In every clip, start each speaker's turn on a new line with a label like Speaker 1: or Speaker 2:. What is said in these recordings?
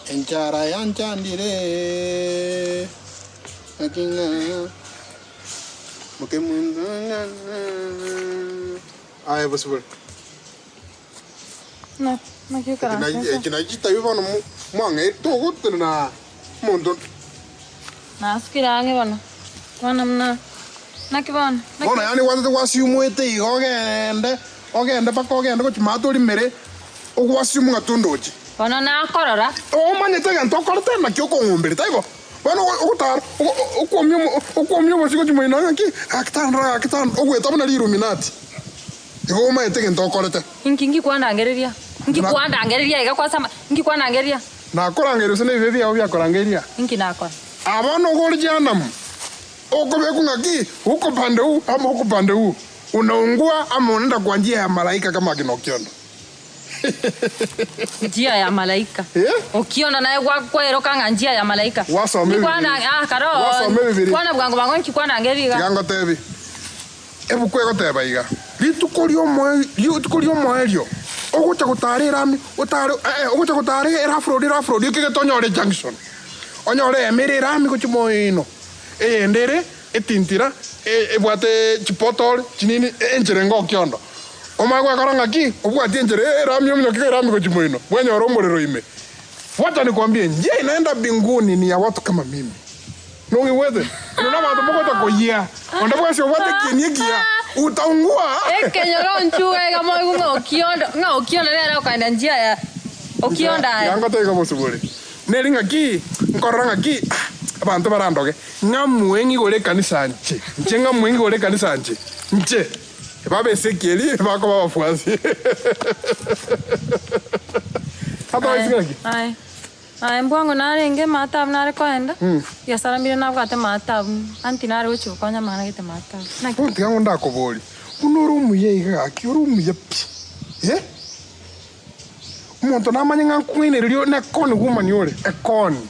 Speaker 1: Enchara yanchandire, naki ng'a mokemunto Aye bosibore.
Speaker 2: Naki okoranse
Speaker 1: Eki naki chitabi bono mwang'aire togotenena omonto.
Speaker 2: Nasukire ang'e bono, bono buna naki bono.
Speaker 1: Bono yaani gwachete gwasiumwete iga ogende ogende mpaka ogende gochia maate orimere ogwasiumwa ng'a tondochi.
Speaker 2: Bono nakorora.
Speaker 1: Omanyete egento okorete naki okong'umberia taibo? Bono ogotara okwomia okwomia obosio gochia moino ng'aki gaki tandora gaki tandora ogweta buna riruminati. Igo omanyete egento okorete.
Speaker 2: Inki nkikwandangereria? Inki kwandangereria iga kwase ama inki kwandangereria?
Speaker 1: Nakorangeria gose nebibe biao biakorangeria?
Speaker 2: Inki nakora?
Speaker 1: Aa bono igo ore Jehanamu, okobekwa ng'aki, huko pande huu ama huko pande huu, unaungua ama unaenda kwa njia ya malaika kama akina Okiondo.
Speaker 2: Njia ya malaika.
Speaker 1: Eh?
Speaker 2: Okiondo naye gwakweroka ng'a njia ya malaika.
Speaker 1: Gwasoma
Speaker 2: Inki
Speaker 1: Ebibilia.
Speaker 2: kwana ah karo
Speaker 1: Gwasoma Ebibilia.
Speaker 2: kwana bwango bwango inki kwandangereria iga?
Speaker 1: Tiga ngotebi. Ebuku egoteba iga, Rituko rituko ri'omoerio, ogocha gotaara erami, otaare, ee, ogocha gotaara erough road, erough road, ekegete onyore ejunction, onyore eyemo ere erami gochia moino, eyende ere etintira, ebwate chipothole chinini, enchera enga okiondo. Omanye gwekora ng'aki? Obwatie enchera erami ominyoke erami gochia moino, bwenyore omorero ime. Wacha nikwambie, njia inaenda mbinguni ni ya watu kama mimi. Nong'igwete? Inwe nabanto mogocha koyia, onde bwensi obwate ekieni ekiya, utaungua.
Speaker 2: Ekenyoro nchuga iga moigwe ng'a Okiondo, ng'a Okiondo nere okoenda njia ya Okiondo aye.
Speaker 1: Tiga ngote iga bosibore. Neri ng'aki, nkorora ng'aki, ah, abanto barandoge, ng'amue ng'igore ekanisa nche, nche ng'amue ng'igore ekanisa nche, nche. Babe Ezekieli bakoba abafuasi. Otherwise ng'aki?
Speaker 2: Aye. Aye mbwango narenge maatabu nare koenda, egesara mbire nabwate maatabu, anti nare gochia gokonya amang'ana gete maatabu. Naki?
Speaker 1: Bono tiga ng'o ndakoborie, buna ore omuya iga gaki ore omuya pi, eh? Omonto namanye ng'a nkong'ainereria ore nekoni woman ore, ekoni,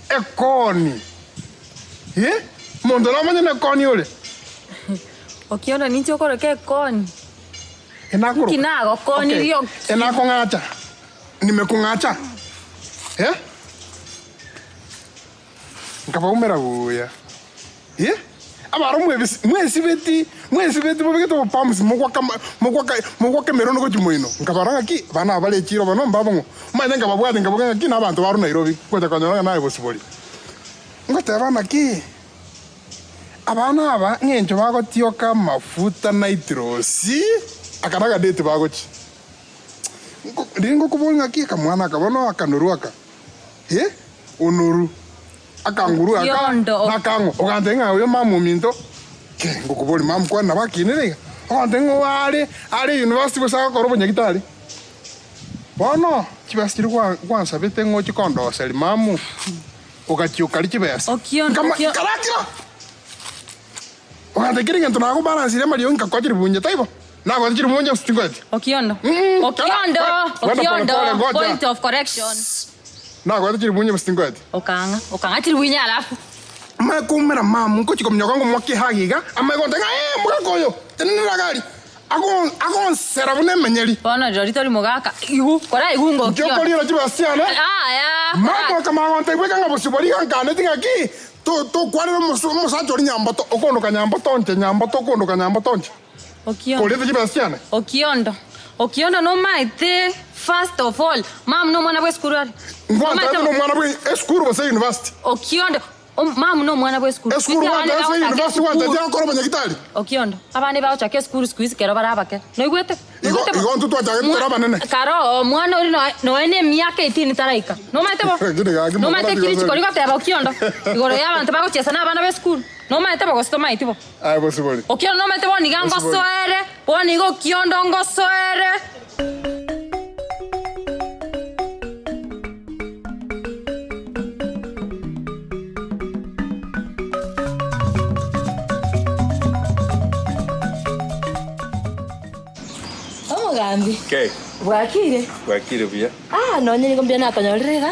Speaker 1: ekoni, eh? Omonto namanye nekoni ore.
Speaker 2: Okiondo ninche okoroka ekoni?
Speaker 1: Enakoroka.
Speaker 2: Nki nagokonirie
Speaker 1: Okay,
Speaker 2: Okiondo?
Speaker 1: enakong'acha. Nimekung'acha, eh? Nkabaumera buya, eh? Abaro mwebisi mwesibeti mwesibeti mobegete obopamps mogwaka mogwaka mogwaka emerondo gochia moino. Nkabara ng'aki abana aba bare echiro bono mbabong'o. Omanyete nkababwati nkaboka ng'aki na abanto barwa Nairobi ngocha konyora ng'a naye bosibori. Ngoteba naki abana aba ng'encho bagotioka amafuta nitrosi aka nagadeti bagochia. Riria ngokoboria ng'aki akamwana aka bono akanoru aka, eh, onoru, akanguru aka,
Speaker 2: Okiondo.
Speaker 1: nakang'o, ogantebia ng'a oyo mama ominto, ki ngokoboria mama kwani nabo akinire iga? Ogantebia ng'a oyo are are university gose agokora obonyagitari. Bono, chibesa chiria gwa gwansabete ng'a ochie kondoseria mamu, ogachia okaria chibesa.
Speaker 2: Okiondo,
Speaker 1: Nkama
Speaker 2: okio-
Speaker 1: nkarakira! Ogantebia kera egento nagobalansirie amariogi nkakoa chiribunya, taibo? Nagoete chiribunya gose tingoeti?
Speaker 2: Okiondo.
Speaker 1: Mm,
Speaker 2: Okiondo.
Speaker 1: kara- Kwenda pole
Speaker 2: Okiondo.
Speaker 1: pole, ngocha.
Speaker 2: Point of correction.
Speaker 1: Nagoete chiribunya gose tingoeti?
Speaker 2: Okang'a. Okang'a chiribunya alafu.
Speaker 1: Amanye koumera mama ngochia kominyoka ngomoake ehug iga, amanye gontebia ng'a ee omogaka oyo, tenenera iga aria. Agon agonsera buna emenyeri.
Speaker 2: Bono rirorio tori mogaka. Igu, kora igu ng'a
Speaker 1: Inki
Speaker 2: Okiondo.
Speaker 1: okoriera chibesa chiane?
Speaker 2: Aya.
Speaker 1: Mama akamanya gontebia bweka ng'a bosio boria iga nkaneti ng'aki, to tokwanera omosu omosacha oria nyamboto, okondoka nyamboto inche, nyamboto okondoka nyamboto inche.
Speaker 2: Okiondo.
Speaker 1: Koriete chibesa chiane?
Speaker 2: Okiondo. Okiondo nomaete first of all, mamu nomwana bw'esukuru are?
Speaker 1: Ngwanterete
Speaker 2: Nomaete-
Speaker 1: nomwana bwe esukuru gose university?
Speaker 2: Okiondo. Om- Mamu nomwana bw'esukuru.
Speaker 1: Esukuru
Speaker 2: Siku hizi abana
Speaker 1: gwanterete
Speaker 2: bagochaka
Speaker 1: university
Speaker 2: esukuru.
Speaker 1: gwanterete agokora obonyagitari?
Speaker 2: Okiondo. Abana bagochaka esukuru siku hizi kero bare abake. Noigwete?
Speaker 1: Igo
Speaker 2: Noigwete bo?
Speaker 1: igo intwe twachagete
Speaker 2: Mwa-
Speaker 1: tore abanene.
Speaker 2: Karo omwana oria noe noe na emiaka 18 taraika. Nomaete bo?
Speaker 1: Lakini gaki
Speaker 2: Nomaete
Speaker 1: mokora
Speaker 2: ekiri
Speaker 1: tiga
Speaker 2: chikori goteba Okiondo igoro y'abanto bagochiesa na abana b'esukuru. Nomaete bo gose tomaeti bo?
Speaker 1: Aye bosibori.
Speaker 2: Okiondo nomaete bono iga
Speaker 1: Bosibori.
Speaker 2: ngosoere, bono iga Okiondo ngosoere.
Speaker 3: Omogambi,
Speaker 4: Kei,
Speaker 3: bwakire?
Speaker 4: bwakire buya.
Speaker 3: Ah, nonye nigo mbuya nakonyorire iga.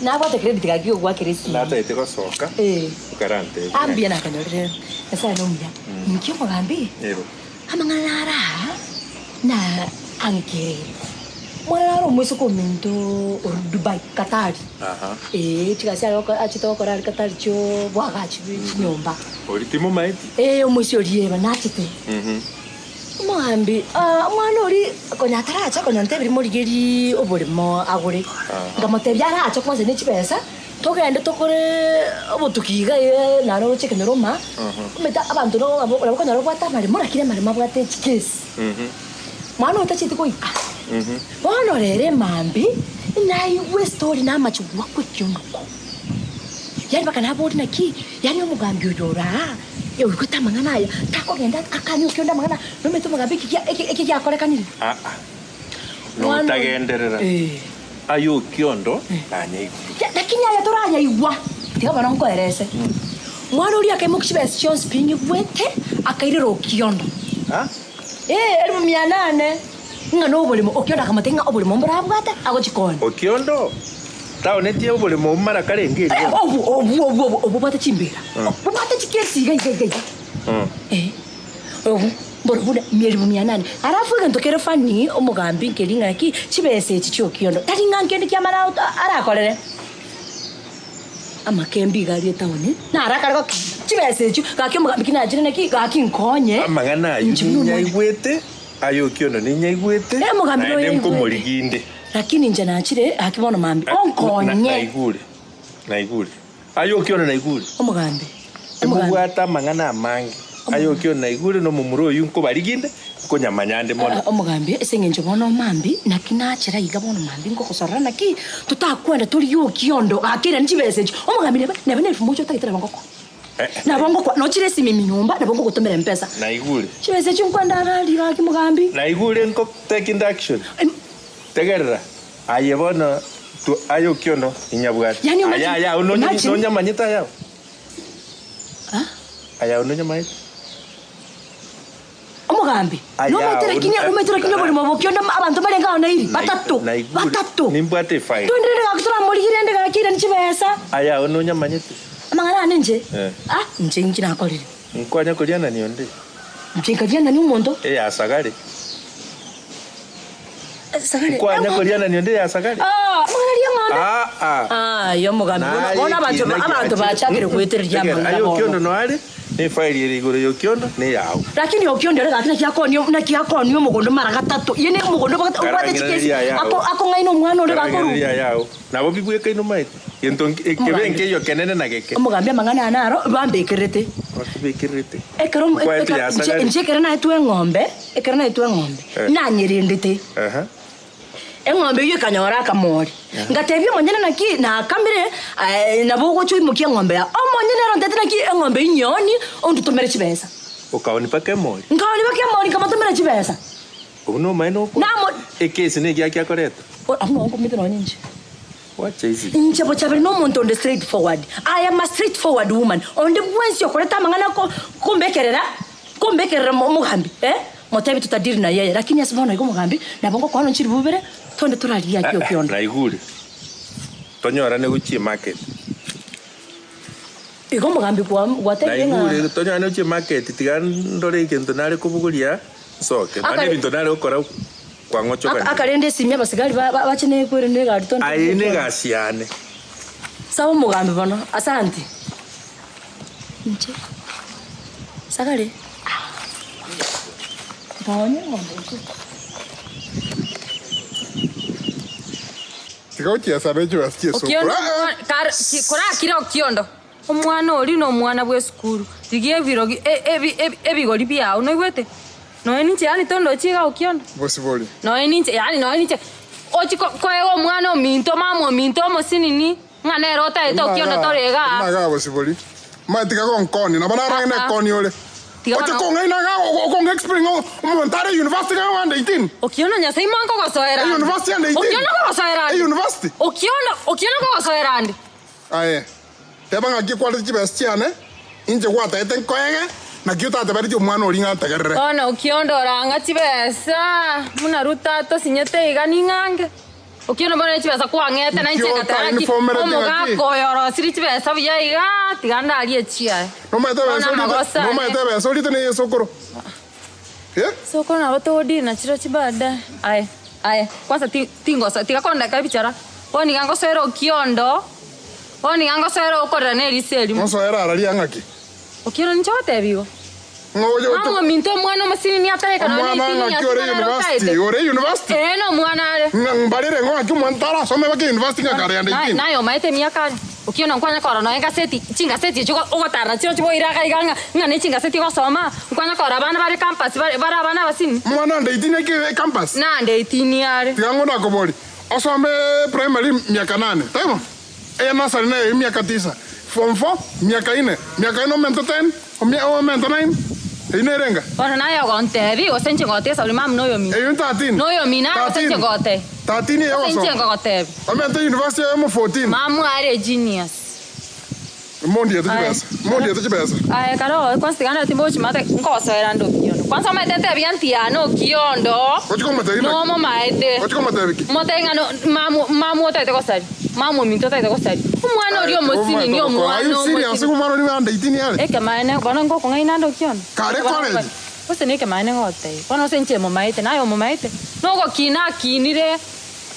Speaker 3: Nabwate credit gaki ogoakera esimi.
Speaker 4: Natagete gosoka,
Speaker 3: Eh.
Speaker 4: okarantebia.
Speaker 3: Ah, mbuya nakonyorire. Nyasaye nomuya. Inki omogambi?
Speaker 4: Ero.
Speaker 3: Amang'ana naro aa, na ankereire. Omwana nare omoiseke ominto orwa Dubai, Qatar.
Speaker 4: Aha.
Speaker 3: Eeh, chigasi are gokora achete gokora aria Qatar chia oboagachi bwe chinyomba.
Speaker 4: Oria timomaeti?
Speaker 3: Eeh, omoisia oria eba nachete. Omogambi, ah, omwana oria konya ataracha konya ntebirie morigerie oboremo agore. Nkamotebia arache kwanza ne chibesa, togende tokore obotuki iga iga naro oroche ekenyoro ma, omanyete abanto nabo nabo okonyora obwate amaremo lakini amaremo abwate chikesi. Mwana oyo tacheti goika. Bono rero emambia naigwe estory namache goakwa ekionoko. Yaani mpaka naboria naki, yaani omogambi oyo ore aa, oigwete amang'ana aya, takogenda akanye okionde amang'ana aya, nomanyete omogambi eki kia eki eki giakorekanire?
Speaker 4: Aa,
Speaker 3: Mwana oyo-
Speaker 4: notagenderera.
Speaker 3: Eh.
Speaker 4: Aye okiondo nanyaigure.
Speaker 3: Ya, lakini aya toranyaigwa, tiga bono nkoerese. Mwana oria akaimokia chibesa chionsi pi nyigwete, akairera okiondo.
Speaker 4: Ah?
Speaker 3: Ee, elifu mia nane, ng'a noboremo. Okiondo akamotebia ng'a oboremo mborabwate, agochia koonia.
Speaker 4: Okiondo taonetie oboremo obwo mara karenge erio.
Speaker 3: Eh, obwo, obwo, obwo, obwo, obwo bwate chimbera. Bobwate chikesi iga, iga, iga, iga. Eh, obwo mboro buna elifu mia nane. Alafu egento kere funny, omogambi nkeri ng'aki, chibesa echi chia Okiondo, tari ng'a nkende kiamara arakorere. Amakembi iga aria etaoni, naro akare gokenda chibesa echio, gaki omogambi ki nachire naki, gaki nkonye.
Speaker 4: Amang'ana ayio
Speaker 3: Inche buna omwana.
Speaker 4: ninyaigwete, aye Okiondo ninyaigwete,
Speaker 3: Eh, omogambi
Speaker 4: naende
Speaker 3: noyaigwete.
Speaker 4: nkomorigia inde.
Speaker 3: Lakini inche nachire gaki bono mambia, onkonye.
Speaker 4: Naigure, naigure. Aye Okiondo naigure.
Speaker 3: Omogambi, omogambi.
Speaker 4: Emobwate amang'ana amange. Aye Okiondo naigure na omomura oyio nkobarigia inde, nkonyamanya ande mono.
Speaker 3: Omogambi, ase eng'encho bono mambia, naki nachera iga bono mambia ngogosorora naki, totakwenda torigie Okiondo, gaki irani chibesa echio. Omogambi neba neba na elfu moja otagete nabo ngokwa. Nabo ngokwa, nochire esimimi nyomba, nabo ngogotomera mpesa.
Speaker 4: Naigure.
Speaker 3: Chibesa echio nkwenda arari gaki mogambi.
Speaker 4: Naigure nko take into action. Tegerera, aye bono aye Okiondo ninyabwate.
Speaker 3: Yaani imagine,
Speaker 4: Aya aya nonye
Speaker 3: imagine.
Speaker 4: nonyamanyete ayao.
Speaker 3: Ah?
Speaker 4: Ayao nonyamanyete.
Speaker 3: Omogambi,
Speaker 4: Aya,
Speaker 3: nomaete lakini
Speaker 4: un-
Speaker 3: omaete lakini oborimo obo okionda abanto barenge ao nairi batato
Speaker 4: Naigure.
Speaker 3: batato
Speaker 4: Nimbwate efaili.
Speaker 3: Twende rende gaki toramorigie rende gaki irani chibesa
Speaker 4: Ayao nonyamanyete.
Speaker 3: amang'ana ane inche
Speaker 4: Eh.
Speaker 3: ah inche inki nakorire
Speaker 4: Nkonya korianania onde.
Speaker 3: Inche nkarianania omonto
Speaker 4: Eya sagare.
Speaker 3: Sagare
Speaker 4: Nkonya korianania onde eya sagare.
Speaker 3: Ah, amang'ana aria eng'ombe
Speaker 4: Ah, ah.
Speaker 3: Aye omogambi bono bono abanto abanto bachakire goetereria amang'ana
Speaker 4: Aye
Speaker 3: bono.
Speaker 4: Okiondo noare, ne efaili ere igoro ya Okiondo neyao.
Speaker 3: Lakini Okiondo ere gaki naki akonia naki akonia omogondo mara gatato ye ne omogondo obwate obwate chikesi
Speaker 4: Karang'ereria ayao.
Speaker 3: ako akong'aina omwana ore gakoru
Speaker 4: Karang'ereria ayao. Nabo bibwekaine omaete. Gento nki- ekebe
Speaker 3: Omogambi.
Speaker 4: nkeiyo kenene na geke.
Speaker 3: Omogambi amang'ana aya naro bambekererete.
Speaker 4: Bakubekererete.
Speaker 3: Ekero
Speaker 4: Nkwaete
Speaker 3: eka-
Speaker 4: ya
Speaker 3: inche
Speaker 4: Sagari.
Speaker 3: inche ekero naetwe eng'ombe, ekero naetwe eng'ombe,
Speaker 4: Eh.
Speaker 3: nanyerendete.
Speaker 4: Aha.
Speaker 3: Eng'ombe eyio ekanyora akamori. Ngatebia omonyene naki nakamire, aye nabo ogocha oimokie eng'ombe yao. Omonyene ere ontebete naki eng'ombe eyio nyeoni, ondutomere chibesa.
Speaker 4: Okaoni mpaka emori.
Speaker 3: Nkaoni mpaka emori nkamotomera chibesa.
Speaker 4: Obwo nomaene okwo.
Speaker 3: Namo-
Speaker 4: Ekesi negiaki akoreta.
Speaker 3: Abwo nabo nkomete nonye inche.
Speaker 4: Wacha isiko.
Speaker 3: Inche bochaberi nomonto onde straight forward. I am a straight forward woman. Onde bwensi okoreta amang'ana ko kombekerera kombekerera omogambi eh, motebi tutadili na yeye lakini ase bono iga omogambi nabo ngokoa nonye chiribu bibere tonde toraria ki okionda.
Speaker 4: Naigure. Tonyorane gochia emarket.
Speaker 3: Igo omogambi kwa gwatebire ng'a.
Speaker 4: Naigure tonyorane gochia emarket tiga ndore egento nare kobogoria nsoke. Mani
Speaker 3: Akare-
Speaker 4: ebinto nare gokora kwang'ochokania.
Speaker 3: Akarenda esimi abasigari bache nekwere negari tonde.
Speaker 4: Aye negasi yane.
Speaker 3: Saba omogambi bono. Asante. Inche. Sagare. Nkaonia eng'ombe inche.
Speaker 1: Tiga gochiesa ne chibesa chi'esukuru.
Speaker 2: Okiondo
Speaker 1: Ah, ah.
Speaker 2: kar- ki- korakire okiondo omwana oria na omwana bwa esukuru rigia ebirogi e- ebi- ebi- ebigori biao noigwete Nonya ninche yaani tondochi iga okiondo.
Speaker 1: Bosibori.
Speaker 2: Nonya ninche yaani nonya ninche ochi ko koega omwana ominto mama ominto omosinini ng'a nere otaete okiondo tore igaa.
Speaker 1: Buna igaa bosibori. Omanyete tiga gonkoni nabo narang'e
Speaker 2: Ah, ah.
Speaker 1: nekoni ore.
Speaker 2: Tiga
Speaker 1: Oche
Speaker 2: bono-
Speaker 1: kong'aina igaa okonga explain ng'a omonto are university igaa under 18.
Speaker 2: Okiondo Nyasaye imwe nkogosoera ande.
Speaker 1: University under 18.
Speaker 2: Okiondo nkogosoera ande.
Speaker 1: University.
Speaker 2: Okiondo okiondo nkogosoera ande.
Speaker 1: Aye, teba ng'aki kwarete chibesa chiane, inche gwataete nkoege, naki otateberetie omwana oria ng'a ntegerere.
Speaker 2: Bono okiondo orang'a chibesa buna Ruto atosinyete iga ning'ange. Okiondo bono ne chibesa kwang'ete na inche
Speaker 1: Nki
Speaker 2: ngateba naki
Speaker 1: otainfomereti ng'aki?
Speaker 2: omogaka oyo orosirie chibesa buya iga tiga ndarie echiaye.
Speaker 1: Nomaete
Speaker 2: Bono
Speaker 1: ebesa orite,
Speaker 2: amagoso ane.
Speaker 1: nomaete ebesa orite neye esokoro? Eh?
Speaker 2: Sokoro nabo togodina chirochio baadaye. Aye. Aye, kwanza ti tingosoa tiga kondaka ebichara, bono iga ngosoera Okiondo, bono iga ngosoera okorera na eriso erimo.
Speaker 1: Ngosoera ara ria ng'aki?
Speaker 2: Okiondo ninche ogotebia igo?
Speaker 1: Ng'o oyo
Speaker 2: Mama
Speaker 1: ocho-
Speaker 2: ominto omwana omosinini atareka nonya
Speaker 1: Omwana
Speaker 2: na
Speaker 1: ng'aki ore
Speaker 2: eighteen years nere
Speaker 1: university?
Speaker 2: otaete.
Speaker 1: Ore university?
Speaker 2: Ee nomwana are.
Speaker 1: Ng'a mbarere ng'o ng'aki omwana tarasome baka university ng'a kare under
Speaker 2: Naye
Speaker 1: 18.
Speaker 2: naye omaete emiaka are. Okiondo nkwanya korora nonya egaseti, chingaseti echio ogotara nachio chiboire iga iga ng'a ng'a ne chingaseti ogosoma, nkwanya korora abana bare campus bare bare abana abasini.
Speaker 1: Omwana under 18 aike campus?
Speaker 2: Na under 18 are.
Speaker 1: Tiga ng'o nakoborie, osome primary miaka nane, taibo? Eye nursery neye emiaka tisa, form four miaka ine, miaka ine omente ten, omente nine, eyio nere enga?
Speaker 2: Bono naye ogontebia, gose inche ngotebia Sauli mama noyomino.
Speaker 1: Eyio ntatini.
Speaker 2: Noyomino aye gose inche ngotebia.
Speaker 1: Tatini eye
Speaker 2: Gose inche
Speaker 1: ogosoma.
Speaker 2: ngogotebia.
Speaker 1: Omente university eyemo fourteen.
Speaker 2: Mama are genius.
Speaker 1: Mondiete
Speaker 2: Aye.
Speaker 1: chibesa, mondiete chibesa.
Speaker 2: Aye kare oo kwanza tiga nare timbochimate nkogosoera nde Okiondo. Kwanza omanyete ntebi aunty yane Okiondo,
Speaker 1: Gochi komotebia naki?
Speaker 2: nomomaete.
Speaker 1: Gochi komotebia ki?
Speaker 2: Motebie ng'a no mamu mamu otaete gosaria, mamu ominto otaete gosaria. Omwana oria omosinini
Speaker 1: Are
Speaker 2: omwana
Speaker 1: you serious?
Speaker 2: omosinini.
Speaker 1: Omwana oria under 18 are?
Speaker 2: Ekemaene bono ngokong'aina nde Okiondo.
Speaker 1: Kare college?
Speaker 2: Gose nekemaene ngotebia. Bono ase inche momaete naye omomaete. Nogokina akinire.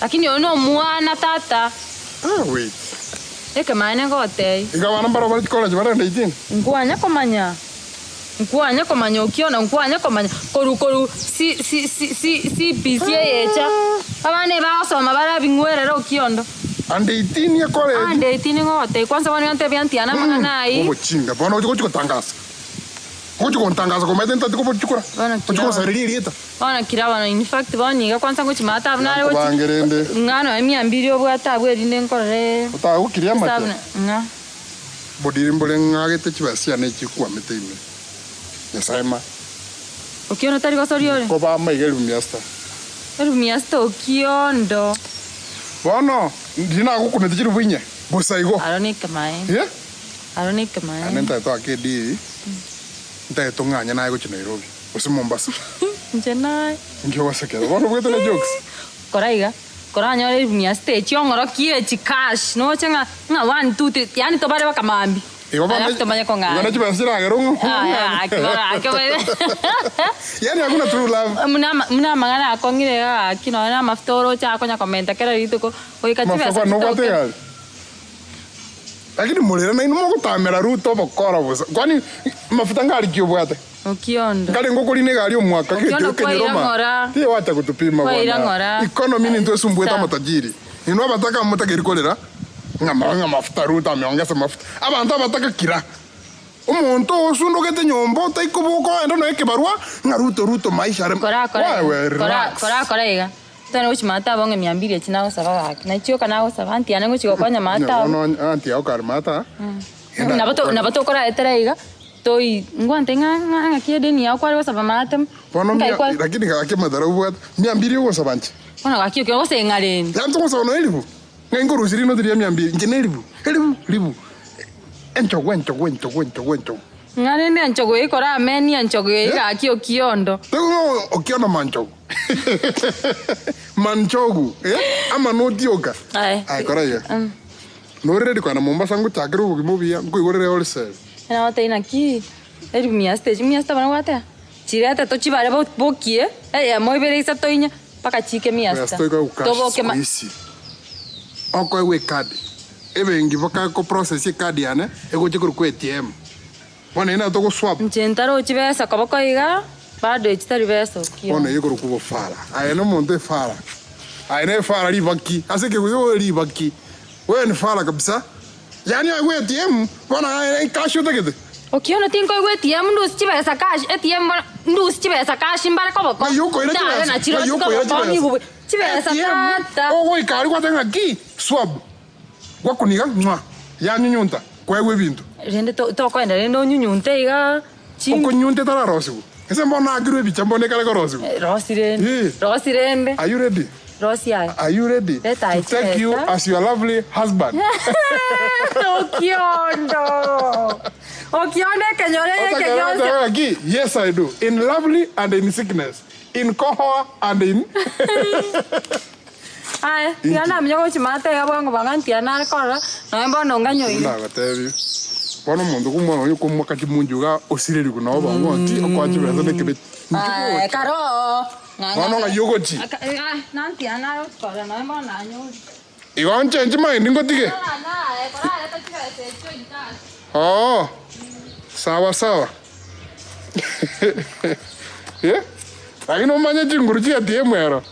Speaker 2: Lakini oyo nomwana tata.
Speaker 1: Ah wait.
Speaker 2: Ekemaene ngotebie.
Speaker 1: Iga abana mbaro bare chicollege bare under 18?
Speaker 2: Nkwanya komanya, nkwanya komanya okiona, nkwanya komanya koru koru si si si si CBC eyecha. Abana ebagosoma bare abing'werere okiondo.
Speaker 1: Under 18 ye college?
Speaker 2: Under 18 ngotebie, kwanza bono iga ntebie aunty yane amang'ana ayio.
Speaker 1: Obochinga bono ochi gochi gotangasa. Ogochi gontangasa komaete ntati kobochukora.
Speaker 2: Bono
Speaker 1: Ochi
Speaker 2: kira
Speaker 1: gonsareria erieta.
Speaker 2: Bono kira bono in fact bono iga kwanza ngochi maate abwo nare gochi
Speaker 1: Nkobange rende.
Speaker 2: ng'a nonya mia mbiri obwate abwo erinde nkorore
Speaker 1: Otagokiria
Speaker 2: esabu
Speaker 1: amate.
Speaker 2: ng'a.
Speaker 1: Bodiri mbore ng'agete chibesa chiane chikwamete ime. Nyasae ma.
Speaker 2: Okiondo tari gosoria ore?
Speaker 1: Nkoba amaiga elifu mia sita.
Speaker 2: Elifu mia sita okiondo.
Speaker 1: Bono ndiri nagokunete chilifu inye bosa igo.
Speaker 2: Aro nekemaene.
Speaker 1: Eh?
Speaker 2: Aro nekemaene.
Speaker 1: Naende ntagete goaka edili, ntagete ong'anye naye gochia Nairobi, gose Mombasa.
Speaker 2: Inche naye.
Speaker 1: Inki ogosekera? Bono obwate na jokes.
Speaker 2: Kora iga, koranyore elifu mia sita echi ong'orokie echi cash, noche ng'a ng'a one two three, yaani tobare baka mambia.
Speaker 1: Igo bono
Speaker 2: Alafu tomanye
Speaker 1: igo ne
Speaker 2: kong'anya.
Speaker 1: chibesa chiragere ong'o
Speaker 2: Aya, aki bono aki bono.
Speaker 1: Yaani hakuna true love.
Speaker 2: Buna ama buna amang'ana akong'ire iga gaki nonye na amafuta oroche akonya komenta kera rituko, goika
Speaker 1: Mafuta
Speaker 2: chibesa
Speaker 1: kwani nobwate
Speaker 2: chitoke.
Speaker 1: egari? Lakini morere nainwe mogotamera Ruto obokora bosa. Kwani mafuta ngari ki obwate?
Speaker 2: Okiondo.
Speaker 1: Nkare ngokorina egari omwaka
Speaker 2: Okiondo
Speaker 1: gete
Speaker 2: kwaira
Speaker 1: okenyeroma.
Speaker 2: ng'ora.
Speaker 1: Tiye wacha kutupima
Speaker 2: Kwaira
Speaker 1: bwana.
Speaker 2: ng'ora.
Speaker 1: Economy nintwe esumbuete
Speaker 2: Sawa.
Speaker 1: amatajiri. Inwe abataka motageri korera ng'a ng'a mafuta Ruto ameongeza mafuta. Abanto abataka kira. Omonto osundogete nyomba otaikoboka oende noe ekebarua ng'a Ruto Ruto maisha are
Speaker 2: Kora kora
Speaker 1: wewe
Speaker 2: kora
Speaker 1: relax.
Speaker 2: kora kora iga. Totari gochia maate abwo ng'a mia mbiri echi nagosaba gaki. Nachi oka nagosaba aunty yane ngochia gokonya maate abwo.
Speaker 1: Bono aunty yao kare maate aa.
Speaker 2: Nabo to nabo tokoraetera iga, toi ngwante ng'a ng'a ng'aki edeni yao kware gosaba maate.
Speaker 1: Bono
Speaker 2: Nkai
Speaker 1: mia
Speaker 2: kwa
Speaker 1: lakini gaki amadharau obwate. Mia mbiri ogosaba inche.
Speaker 2: Bono gaki okio gose ng'a rende.
Speaker 1: Yaani togosaba nonya elifu. Ng'a inkorusia rinoti ria mia mbiri inche ne elifu, elifu, ribu. Enchogu enchogu enchogu enchogu enchogu.
Speaker 2: Ng'a rende enchogu eye koramenie enchogu eye gaki okiondo.
Speaker 1: Taigo okiondo manchogu. Manchogu, eh? Ama notioka.
Speaker 2: Aye.
Speaker 1: Aye, kora iga. Nore ready kogenda Mombasa ngochakere obogima obuya, nkoigorere wholesale.
Speaker 2: Nagotebia naki, elifu mia sita echi, mia sita bono gwateba? Chirete tochibare bo- bokie, eyemo ibere isato inye, mpaka chiike mia
Speaker 1: Mia
Speaker 2: sita.
Speaker 1: sita iko cash
Speaker 2: Toboke ma-
Speaker 1: siku hizi. Okoegwa ekadi. Ebenki baka process ekadi yane, egocha korokwa ATM. Bono eyio nero togoswap.
Speaker 2: Inche ntarochi besa koboko iga, bado echi tari besa okio.
Speaker 1: Bono eyio ekorokwa obofara. Aye nomonto efara. Aye nefara ribaki. Ase ekegusii obe ribaki. Wewe ni fara kabisa. Yaani oegwe ATM, bono aye cash otagete.
Speaker 2: Okiono tinkoigwa ATM ndusie chibesa cash, ATM bono ndusie chibesa cash mbare koboko.
Speaker 1: Ng'ai okoira
Speaker 2: Ndare
Speaker 1: chibesa?
Speaker 2: nachirobio
Speaker 1: Ng'ai okoira
Speaker 2: koboko
Speaker 1: chibesa?
Speaker 2: ng'igwe chibesa
Speaker 1: ATM,
Speaker 2: tata.
Speaker 1: ogoika aria gwateba ng'a ki? Swab. Gwakuniga ng'wa, yanyunyunta, kwaegwa ebinto.
Speaker 2: Rende to tokoenda rende onyunyunte igaa chi
Speaker 1: Okonyunta etararosiwa. Ase mbono naakirwe ebicha mbono ekare korosiwa.
Speaker 2: Rosi rende,
Speaker 1: Eh.
Speaker 2: rosi rende.
Speaker 1: Are you ready?
Speaker 2: Rosi aye.
Speaker 1: Are you ready
Speaker 2: Leta
Speaker 1: to
Speaker 2: aye
Speaker 1: take you
Speaker 2: chibesa.
Speaker 1: as your lovely husband?
Speaker 2: Okiondo! Okiondo ekenyoro eke
Speaker 1: Otakera
Speaker 2: gionsi.
Speaker 1: goteba ng'aki, Yes I do. In lovely and in sickness. In kohoa and in
Speaker 2: Aye, tiga namanya gochia maate iga bwango bwango ntiga nare korora, nonye bono nganyoire.
Speaker 1: Nagotebi, bono omonto komwana oyo okomoaka chimunju iga osirerigwe nabo bang'o oti okoa chibesa na ekebeti.
Speaker 2: Aye, kare oo.
Speaker 1: Bono ng'ai ogochia?
Speaker 2: Aka- eh, ah, nantiana naye ochikorora nonya bono nanyori.
Speaker 1: Igo nchenchi mind ngotige?
Speaker 2: Korora naye, korareta chibesa echio in cash.
Speaker 1: Oo, sawa sawa. Eh, lakini omanye chinguru chia ATM ero.